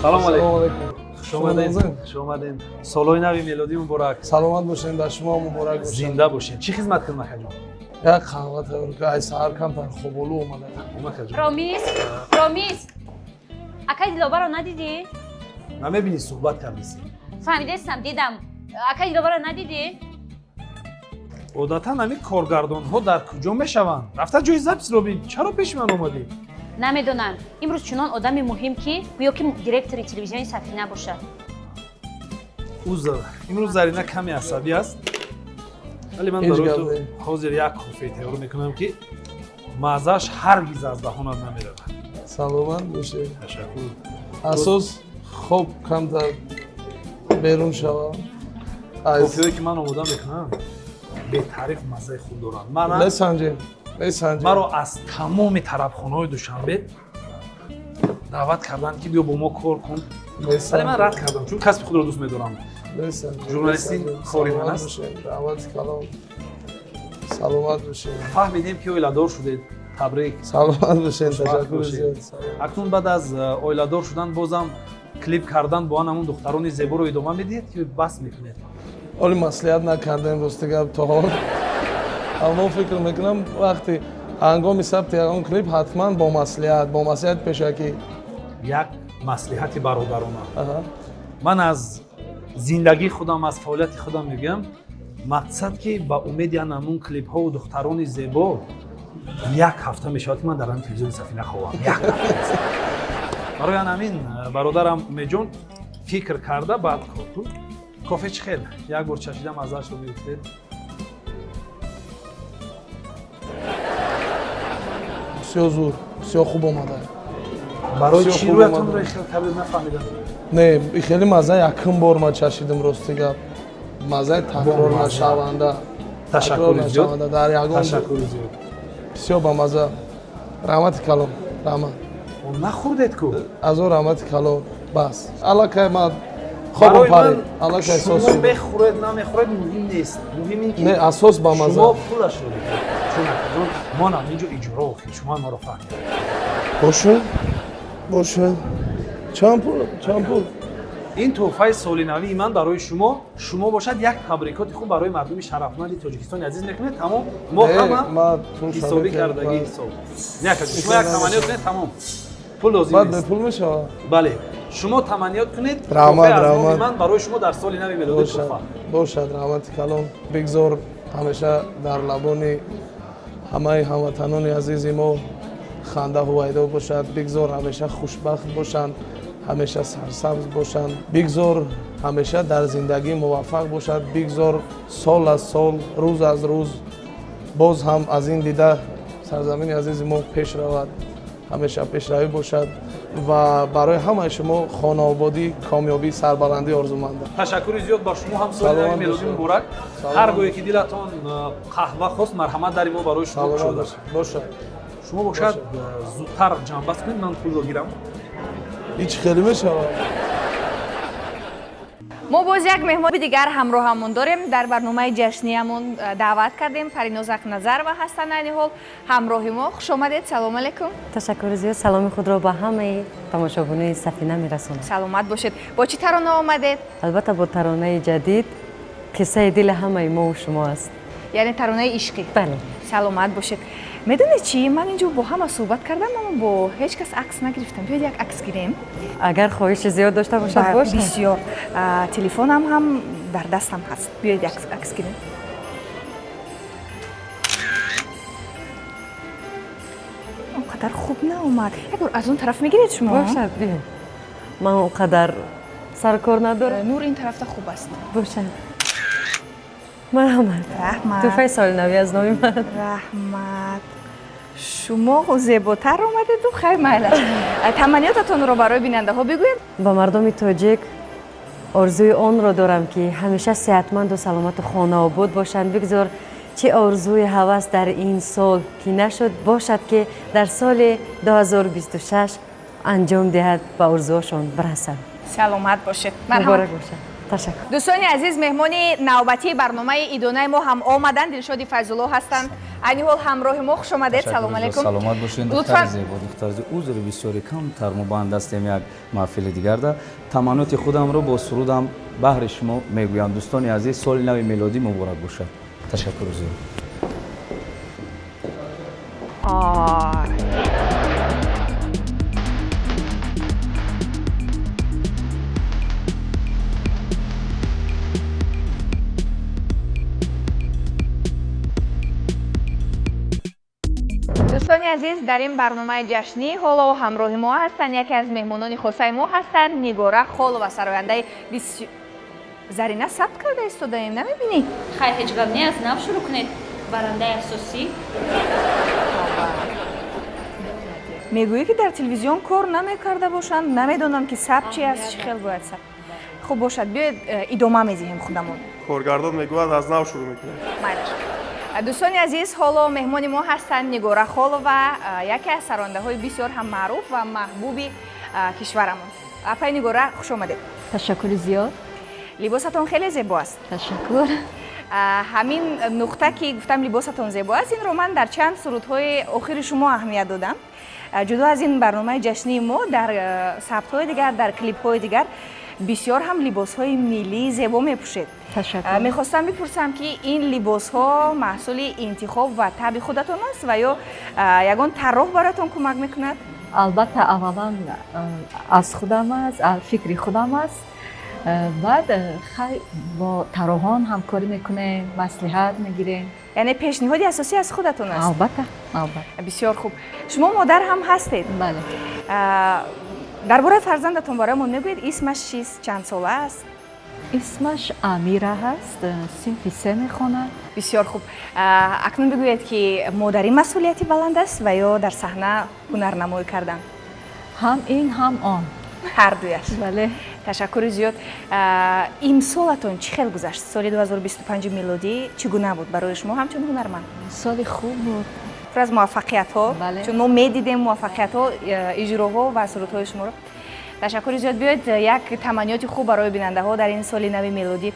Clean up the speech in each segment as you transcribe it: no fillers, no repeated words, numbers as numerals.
Салом алейкум. Хуш омадед. Хуш омадед. Солҳои нави мелодӣ муборак. Саломат бошед, дар шумо муборак бошад. Зинда бошед. Чӣ хизмат кунам, акаҷон? Як қаҳва тайёр кун. Ай саҳар камтар хоболу омада. Акаҷон. Ромиз, Ромиз. Акаи Диловарро надидӣ? Намебинӣ, суҳбат кардисӣ. Фаҳмидастам, дидам. Акаи Диловарро надидӣ? Одатан ҳамин коргардонҳо дар куҷо мешаванд? Рафта ҷои записро бин. Чаро пеши ман омадӣ? Намедонам. Имрӯз чунон одами муҳим, ки гӯё ки директори телевизиони Сафина бошад. Узр, имрӯз Зарина каме асабӣ аст, вале ман Ҳеҷ барои гап ту не. ҳозир як кофе тайёр мекунам, ки маззааш ҳаргиз аз даҳонат намеравад. Саломат бошед. Ташаккур. Асос хоб камтар берун шавам. Аз Кофеҳое ки ман омода мекунам, бетаъриф маззаи хуб доранд. Мана месанҷем, месанҷем. Маро аз тамоми тарабхонаҳои Душанбе даъват карданд, ки биё бо мо кор кун, вале ман рад кардам, чун касби худро дӯст медорам. Месанҷем. Журналистӣ кори ман аст. Раҳмати калом. Саломат бошед. Фаҳмидем, ки оиладор шудед. Табрик. Саломат бошед. Хушбахт Ташаккур бошед. зиёд. Саломат. Акнун баъд аз оиладор шудан бозам клип кардан бо ан ҳамун духтарони зеборо идома медиҳед ки бас мекунед? Оли маслиҳат накардем, рости гап, то ҳол. Аммо фикр мекунам, вақти ҳангоми сабти ягон клип ҳатман бо маслиҳат пешакӣ. Як маслиҳати бародарона. Аҳа. Ман аз зиндагии худам, аз фаъолияти худам мегӯям: мақсад ки ба умеди ан ҳамун клипҳову духтарони зебо як ҳафта мешавад, ки ман дар ҳамин телевизиони Сафина ховам. Як ҳафта. Барои ан ҳамин, бародарам Умедҷон, фикр карда баъд кор кун. Кофе чӣ хел? Як бор чашида маззаашро мегуфтед. Бисёр зур, бисёр хуб омада. Барои Бисёр чӣ хуб рӯятонро омада. хел кардед, нафаҳмидам. Не, хеле мазза якум бор ман чашидам, рости гап. Маззаи такрор Бомазза. нашаванда. Ташаккури Такрор зиёд. нашаванда дар ягон. Ташаккури зиёд. Бисёр бамазза. Раҳмати калон, раҳмат. Нахӯрдед ку. Аз он раҳмати калон, бас. Аллакай ман хобам Барои парид. ман Аллакай шумо сос. мехӯред, намехӯред, муҳим нест. Муҳим ин ки Не, асос бамазза. шумо пулашро диҳед, чун акаҷон, мо нам инҷо иҷро, охир шумо маро фаҳмед. Бошад, бошад. Чанд пул, чанд пул? Ин тӯҳфаи солинавии ман барои шумо. Шумо бошад, як табрикоти хуб барои мардуми шарафманди Тоҷикистони азиз мекунед, тамом. Мо Не, ҳама ман пул ҳисобӣ шабакаи кардагӣ. Ҳисоб не, акаҷон, шумо як таманниёт кунед, тамом, пул лозим Баъд нест. бепул мешавад? Бале, шумо таманниёт кунед. Раҳмат, тӯҳфаи аз номи раҳмат. ман барои шумо дар соли нави мелодӣ Бошад, тӯҳфа. бошад, раҳмати калон. Бигзор ҳамеша дар лабони ҳамаи ҳамватанони азизи мо ханда ҳувайдо бошад. Бигзор ҳамеша хушбахт бошанд, ҳамеша сарсабз бошанд. Бигзор ҳамеша дар зиндагӣ муваффақ бошад. Бигзор сол аз сол, рӯз аз рӯз боз ҳам аз ин дида сарзамини азизи мо пеш равад, ҳамеша пешравӣ бошад ва барои ҳамаи шумо хонаободӣ, комёбӣ, сарбаландӣ орзумандам. Ташаккури зиёд. Ба шумо ҳам соли нави Саломат мелодӣ бошед. муборак. Саломат. Ҳар гоҳе ки дилатон қаҳва хост, марҳамат, дари мо барои шумо Саломат кушода. бошед, бошад. Шумо бошад, зудтар ҷамъбаст кунед, ман пулро гирам. Ҳеҷ хеле мешавад. Мо боз як меҳмони дигар ҳамроҳамон дорем. Дар барномаи ҷашниямон даъват кардем. Париноз Ақназарова ҳастанд айни ҳол ҳамроҳи мо. Хуш омадед, салому алайкум. Ташаккури зиёд. Саломи худро ба ҳамаи тамошобинони Сафина мерасонам. Саломат бошед. Бо чӣ тарона омадед? Албатта, бо таронаи ҷадид, қиссаи дили ҳамаи мову шумо аст. Яъне таронаи ишқӣ? Бале. Саломат бошед. Медонед чӣ, ман инҷо бо ҳама суҳбат кардам, аммо бо ҳеҷ кас акс нагирифтам. Биёед, як акс гирем. Агар хоҳиши зиёд дошта бошад, бошад. Бисёр. Телефонам ҳам дар дастам ҳаст. Биёед, як акс гирем. Он қадар хуб наомад. Як бор аз он тараф мегиред шумо? Бошад, биё, ман он қадар саркор надорам. Нур ин тарафта хуб аст. Бошад, марҳамат. Раҳмат. Тӯҳфаи солинавӣ аз номи ман. Раҳмат. Шумо зеботар омадеду, хайр, майлаш. Таманниётатонро барои бинандаҳо бигӯед. Ба мардуми тоҷик орзуи онро дорам, ки ҳамеша сеҳатманду саломату хонаобод бошанд. Бигзор чӣ орзуи ҳавас дар ин сол ки нашуд, бошад, ки дар соли 2026 анҷом диҳад, ба орзуҳошон бирасанд. Саломат бошед. Муборак бошад. Ташаккур. Дӯстони азиз, меҳмони навбатии барномаи идонаи мо ҳам омаданд. Дилшоди Файзулло ҳастанд айни ҳол ҳамроҳи мо. Хуш омадед, салом алейкум. Саломат бошед, духтари зебо, духтари зебо. Узри бисёри камтар, мо банд ҳастем як маҳфили дигарда. Таманноти худамро бо сурудам баҳри шумо мегӯям. Дӯстони азиз, соли нави мелодӣ муборак бошад. Ташаккури зиёд. Дӯстони азиз, дар ин барномаи ҷашнӣ ҳоло ҳамроҳи мо ҳастанд, яке аз меҳмонони хосаи мо ҳастанд, Нигора Холова, сарояндаи. Зарина, сабт карда истодаем, намебинӣ? Хай, ҳеҷ гап не, аз нав шурӯъ кунед, барандаи асосӣ. Мегӯӣ, ки дар телевизион кор намекарда бошанд, намедонам, ки сабт чи аст, чӣ хел бояд сабт. Хуб бошад, биёед, идома медиҳем худамон. Коргардон мегӯяд, аз нав шурӯъ мекунем. Майлаш. Дӯстони азиз, ҳоло меҳмони мо ҳастанд Нигора Холова, яке аз сарондаҳои бисёр ҳам маъруф ва маҳбуби кишварамон. Апай Нигора, хуш омадед. Ташаккури зиёд. Либосатон хеле зебо аст. Ташаккур. Ҳамин нуқта, ки гуфтам либосатон зебо аст, инро ман дар чанд сурудҳои охири шумо аҳамият додам. Ҷудо аз ин барномаи ҷашнии мо, дар сабтҳои дигар, дар клипҳои дигар бисёр ҳам либосҳои миллии зебо мепӯшед. Ташаккур. Мехостам бипурсам, ки ин либосҳо маҳсули интихоб ва табъи худатон аст ва ё ягон тарроҳ бароятон кӯмак мекунад? Албатта, аввалан аз худам аст, фикри худам аст. Баъд хай, бо тарроҳон ҳамкорӣ мекунем, маслиҳат мегирем. Яъне пешниҳоди асосӣ аз худатон аст? Албатта, албатта. Бисёр хуб. Шумо модар ҳам ҳастед? Бале. Дар бораи фарзандатон бароямон мегӯед? Исмаш чист, чанд сола аст? Исмаш Амира ҳаст, синфи се мехонад. Бисёр хуб. Акнун бигӯед, ки модарӣ масъулияти баланд аст ва ё дар саҳна ҳунарнамоӣ кардан? Ҳам ин, ҳам он. Ҳардуяш? Бале. Ташаккури зиёд. Имсолатон чӣ хел гузашт? Соли 2025 милодӣ чӣ гуна буд барои шумо ҳамчун ҳунарманд? Соли хуб буд. Пур аз муваффақиятҳо, чун мо медидем муваффақиятҳо, иҷроҳо ва сурудҳои шуморо. Ташаккури зиёд. Биёед, як таманниёти хуб барои бинандаҳо дар ин соли нави мелодӣ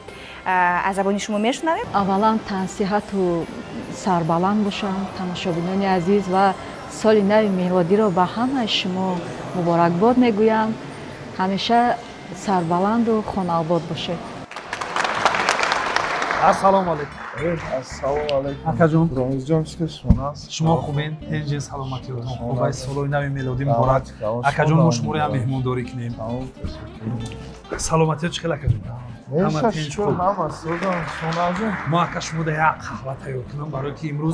аз забони шумо мешунавем. Аввалан, тансиҳату сарбаланд бошанд тамошобинони азиз ва соли нави мелодиро ба ҳамаи шумо муборакбод мегӯям. Ҳамеша сарбаланду хонаобод бошед. Ассалому алайкум. Ассалому алайкум. Акаҷон. Ромизҷон, чӣ шумо аст? Шумо хубен? Тенҷен, саломатиётон хуб аст? Солои нави мелодӣ муборак, акаҷон. Мо шуморо ҳам меҳмондорӣ кунем. Саломатиё чӣ хел, акаҷон? Ҳама тинч, хуб? Ҳама созам, шумо? Мо, ака, шумо да як қаҳва тайёр кунам, барое ки имрӯз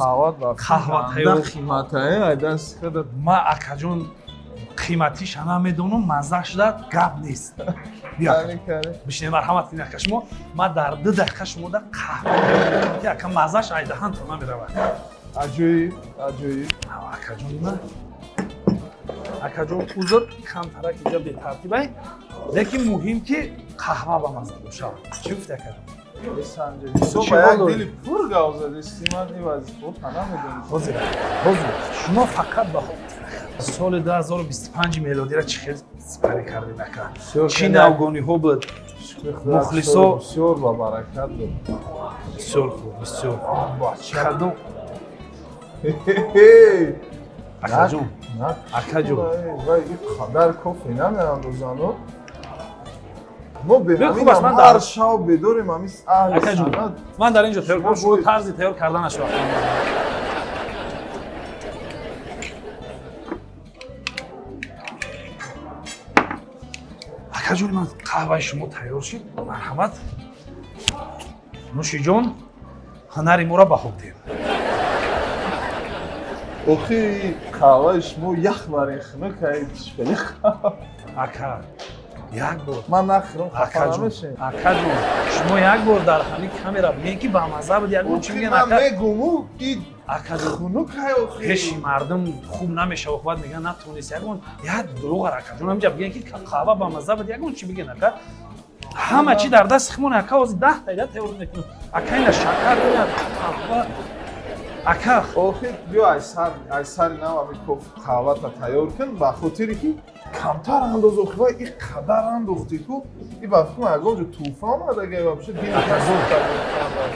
қаҳва тайёр қиматае айдаст худат. Ма, акаҷон, қиматиша намедонам, мазза шуда гап нест. Биё, бишинед, марҳамат кунед, ака. Шумо ма дар 2 дақиқа шумо да қаҳва тайёр кунам, ки, ака, маззаш айдаҳанто намеравад. Аҷоиб, аҷоиб. Акаҷон, на, акаҷон, узр, камтарак иҷа бетартибай, лекин муҳим ки қаҳва ба мазза бошад. Чӣ гуфти, акаҷон? Ба як дили пур гав задисти, ман ин вазифаро намедонистам. Ҳозир, ҳозир. Шумо фақат ба соли 2025 мелодиро чӣ хел сипарӣ кардед, ака? Чӣ навгониҳо буд, мухлисо? Бисёр ба баракат буд. Бисёр хуб, бисёр хуб. Кадом, акаҷон, акаҷон? Вай, қадар кофе намеандозану мо Хуб аст, ман ҳар шав бедорем, ҳамин аҳли акаҷон санъат. Ман дар ин ҷо тайёр кардам, шумо тарзи тайёр карданашро. Акаҷони ман, қаҳваи шумо тайёр шид, марҳамат, нӯшиҷон, ҳунари моро баҳо диҳем. Охи, қаҳваи шумо ях барин хунук ай, хеле. Ака, як бор. Ман нахӯрам, хафа акаҷон намешем. Акаҷон, шумо як бор дар ҳамин камера бигӯед, ки бамазза буд, ягон чӣ Охи, бигӯен. ман Ака, мегуму и акаҷон, хунук ай охи. Пеши мардум хуб намешава, баъд мегӯян натонист. Ягон як дурӯғар, акаҷон, ҳаминҷа бигӯен, ки қаҳва бамазза буд, ягон чӣ бигӯен, ака. Ҳама чӣ дар дасти химон, ака. Ҳозир 10 дақиқа тайёр мекунем, ака. Ина шакар, ина қаҳва, ака. Охи, биё, ай сари нав ҳамин коф қаҳвата тайёр кун, ба хотире ки Камтар андоз, охи, вай и қадар андохтӣ ку, и ба фикрам ягон ҷо тӯҳфа омадага вообще, дили.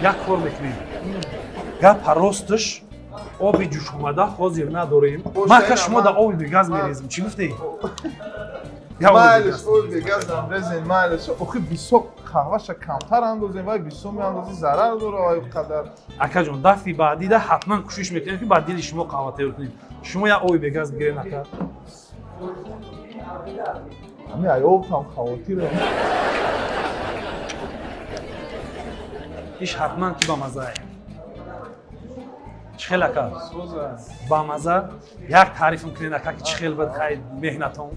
Як кор мекунем, гапа росташ, оби ҷӯшомада ҳозир надорем. Ман ка шумо да оби бегаз мерезем, чӣ гуфтӣ? Майлиш, оби бегазам резен, майлиш. Охи, бисёр қаҳваша камтар андозем, вай бисёр меандозӣ, зарар дора вай қадар. Акаҷон, дафъи баъдида ҳатман кӯшиш мекунем, ки ба дили шумо қаҳва тайёр кунем. Шумо як оби бегаз бигирен, ака. Ҳами аёбтам хавотирам. Иш ҳатман ки бамазае. Чӣ хел, ака, бамаза? Як таърифм кунед, ака, ки чӣ хел бад хай меҳнатон.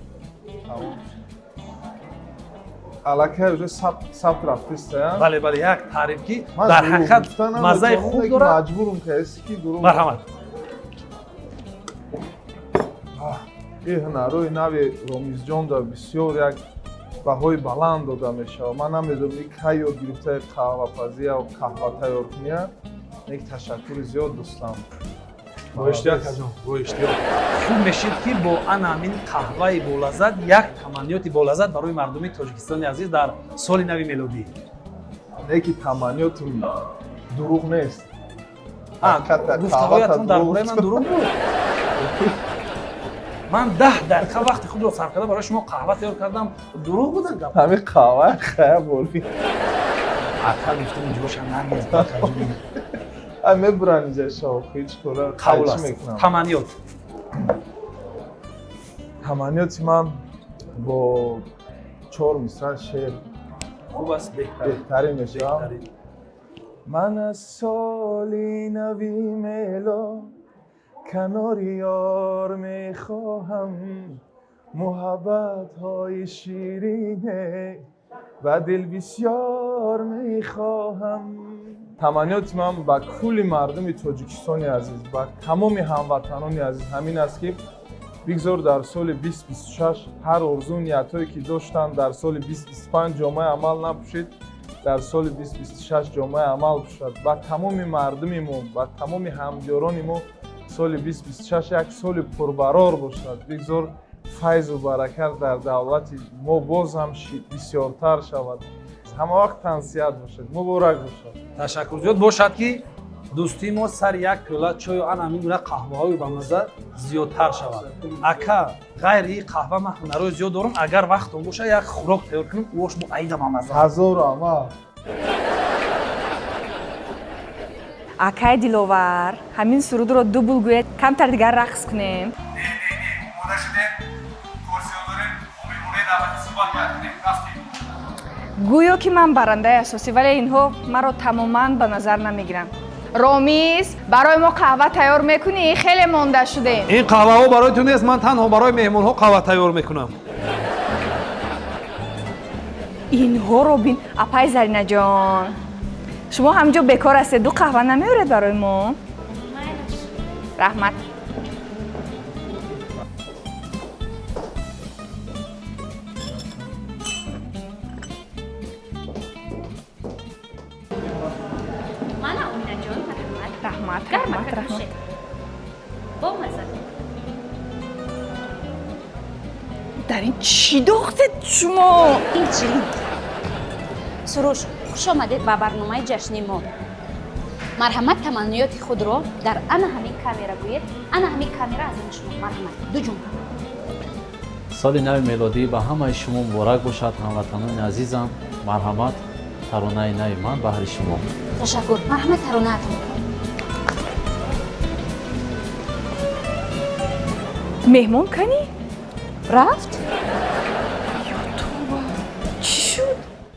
Аллакай уже сабт рафтиста. Бале, бале, як таъриф, ки дар ҳақиқат маззаи хуб дорад. Маҷбурум каси ки дурӯғ. Марҳамат. Ин ҳунарҳои нави Ромизҷонда бисёр як баҳои баланд дода мешавад. Ман намедонам, и кай ёд гирифтаи қаҳвапазия қаҳва тайёркуния. Як ташаккури зиёд, дӯстам. Бо иштиёқ, акаҷон, бо иштиёқ. Хуб мешид, ки бо ана ҳамин қаҳваи болаззат як таманниёти болаззат барои мардуми Тоҷикистони азиз дар соли нави мелодӣ. Не ки таманниётум дурӯғ нест. Гуфтаҳоятон дар бораи ман дурӯғ буд? Ман 10 дақиқа вақти худро сарф карда барои шумо қаҳва тайёр кардам, дурӯғ будан гап? Ҳамин қаҳва хая борӣ. Ака, гуфтам ҷоша намез. Ай, мебуран инҷа шоҳ, ҳеҷ кора. Қабул аст. Таманниёт. Таманниёти ман бо чор мисра шеър. Хуб аст. Беҳтарин мешавад. Ман аз соли нави мелод канори ёр мехоҳам, муҳаббатҳои ширине ба дил бисёр мехоҳам. Таманниёти ман ба кулли мардуми Тоҷикистони азиз, ба тамоми ҳамватанони азиз ҳамин аст, ки бигзор дар соли 2026 ҳар орзу ниятҳое, ки доштанд, дар соли 2025 ҷомаи амал напӯшид, дар соли 2026 ҷомаи амал пӯшад. Ба тамоми мардуми мо, ба тамоми ҳамдиёрони мо соли 2026 як соли пурбарор бошад. Бигзор файзу баракат дар давлати мо боз ҳам бисёртар шавад. Ҳама вақт тансиҳат бошад, муборак бошад. Ташаккур зиёд. Бошад, ки дӯстии мо сари як пиёла чою ана ҳамин гуна қаҳваҳои бамазза зиёдтар шавад. Ака, ғайри қаҳва ман ҳунарҳои зиёд дорам. Агар вақтон боша, як хӯрок тайёр кунем, ош бо аида бамазза. Ҳазору амал. Акай Диловар, ҳамин сурудро дубл гӯяд, камтар дигар рақс кунем. Омода шудем, кор зиёд дорем, бо меҳмонои даъватӣ суҳбат бояд кунем. Рафтем. Гӯё ки ман барандаи асосӣ, вале инҳо маро тамоман ба назар намегиранд. Ромиз, барои мо қаҳва тайёр мекунӣ? Хеле монда шудем. Ин қаҳваҳо барои ту нест. Ман танҳо барои меҳмонҳо қаҳва тайёр мекунам. Инҳоро бин. Апай Заринаҷон, шумо ҳамҷо бекор ҳастед, ду қаҳва намеоред барои мо? Раҳмат. Мана, Оминаҷон, марҳамат. Раҳмат. Гарм. Раҳмат, раҳмат. Бомаза. Дар ин чӣ дохтед шумо? Ин чирин. Суруш, хуш омадед ба барномаи ҷашни мо. Марҳамат, таманниёти худро дар ана ҳамин камера гӯед. Ана ҳамин камера аз они шумо. Марҳамат, ду ҷумла. Соли нави мелодӣ ба ҳамаи шумо муборак бошад, ҳамватанони азизам. Марҳамат, таронаи нави ман баҳри шумо. Ташаккур, марҳамат, таронаатон. Меҳмон канӣ? Рафт.